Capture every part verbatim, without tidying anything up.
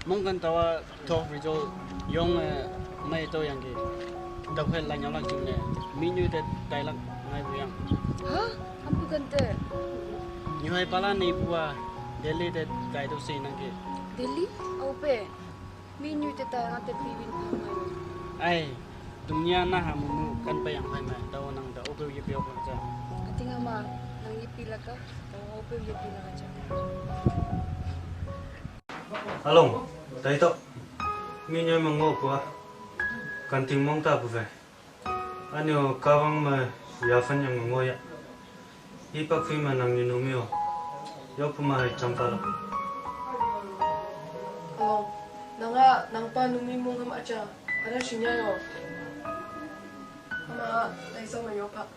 Mong kan tawa top result yong, eh, mai to yang ki. Tau khai la nyalak jing ne. Mi nyu te tai lak ngai bu yang. Ha? Ampu kan te. Nyu hai pala nei bua Delhi te tai to se nang ki. Delhi? Au pe. Mi nyu te tai ngat te pi win pa mai. Ai, dunia na ha mu mu kan pa yang pai mai. Tau nang da ope ye pe ope ja. Ating ama nang ye pi laka. Tau ope ye pi laka ja. Along, tai to. Mi nyu ma ngo bua. Kan ting mong ta bu ve. Anyo kawang ma ya fan yang ngo ya. Ipak fi ma nang ni numio. Yo puma hai champa lo. Oh, nanga nangpa numi mung ham acha. Ada sinya yo. Ama, laisa ma yo pa.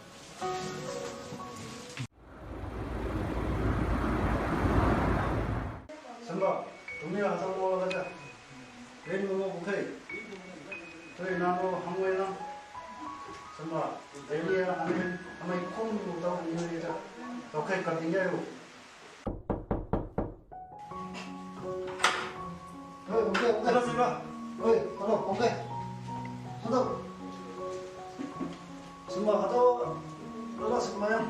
Samba, tumi asam mo kacha. Ren mo bukai. Toi namo hamway lang. Samba, Delhi ya ane hamai kum mo tau ni ni ta. Tau kai ka tinggal yo. Oi, okay, okay. Hello, Samba. Oi, hello, okay. Hello. Samba, hello. Hello, Samba yang.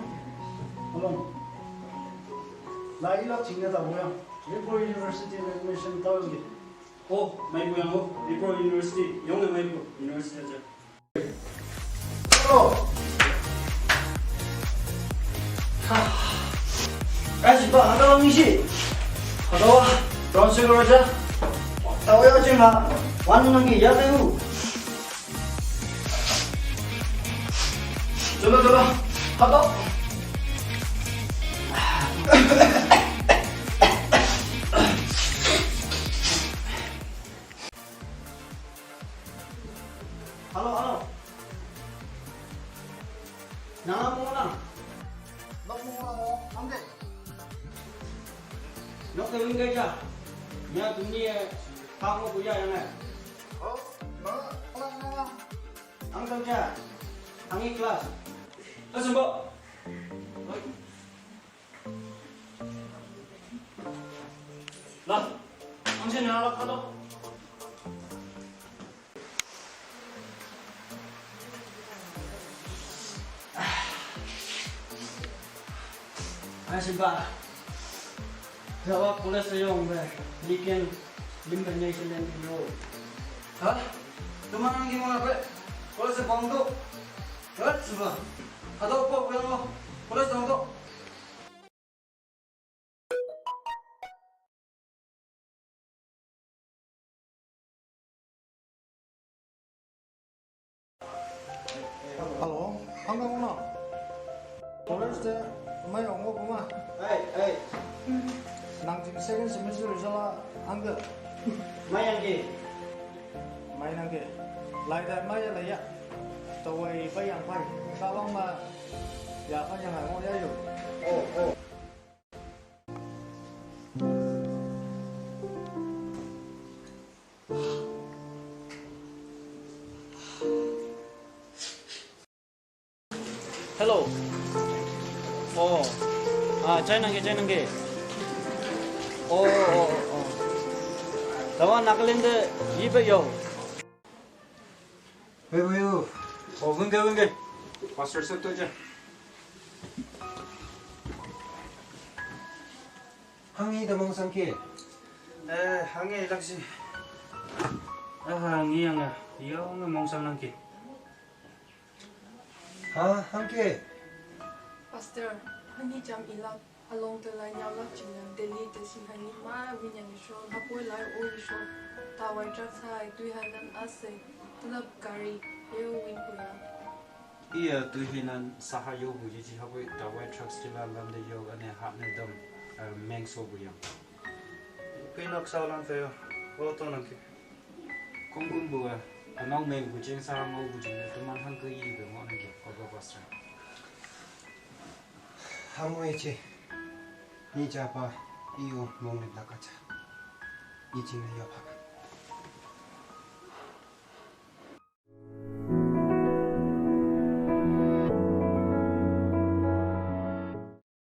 Hello. Lai lo chingnya ta mo yang. Manipur University admission tau ni. Oh, mai bu yang oh. Manipur University. Yong mai bu University aja. Kasi ba, hata wang isi. Hata wa, brown sugar aja. Tawa ya cuma, wan nang ya tahu. Coba, coba. Hata. Hello, hello. Nang mo nang. Nok mo nang mo. Nang de. Nok de wing gaja. Nya dunia. Kamu punya yang eh. Oh, ma, ma, ma. Ang tang ja. Ang i class. Kasumbo. Lah, ang siya nalak ka to. Ay, simba. Jawa pulis sa yung, be. Likin, limba niya sila yung bro. Ha? Tumanang yung mga, be. Pulis sa bangdo. What? Simba. Hado po, pero pulis bangdo. Hello, hanggang na. College de, may ongo kuma. Hey, hey. Nang jing second semester result a, hanggang. May ang ki. May nang ki. Lai da may la ya. Tawai pa yang pai. Kawang ma. Ya pa yang ai mo ya yo. Oh, oh. Hello. Oh. Ah, chai nang ke, chai nang ke. Oh, oh, oh, oh. Tawa Nagaland de yi pe yo. Wait, wait, wait. Oh, wenge, wenge. Pastor Soto aja. Hangi da mong sang ke. Eh, hangi laksi. Ah, hangi yang ah. Iya, hangi mong sang nang ke. Ha, hang ke. Pastor, hangi jam ilak. Along te lai nyau lak jing yang Delhi te sin hani ma win yang isho, hapoi lai o isho, tawai trak sai, tui hai nan ase, tulap kari, yeo win puya. Iya, tui hai nan saha yeo bu ji ji hapoi tawai trak sila lam de yeo ane hat ne dam, eh, meng so bu yang. Kui nok sao lang fe yo, o to nang ke. Kong kun bu, eh, anau meng bu jeng saha ngau bu jeng, teman hang ke yi bu ngau nang ke, ko ko pastor. Hamo ichi, ni japa iyo mong ni lakacha. Ichi na yopa.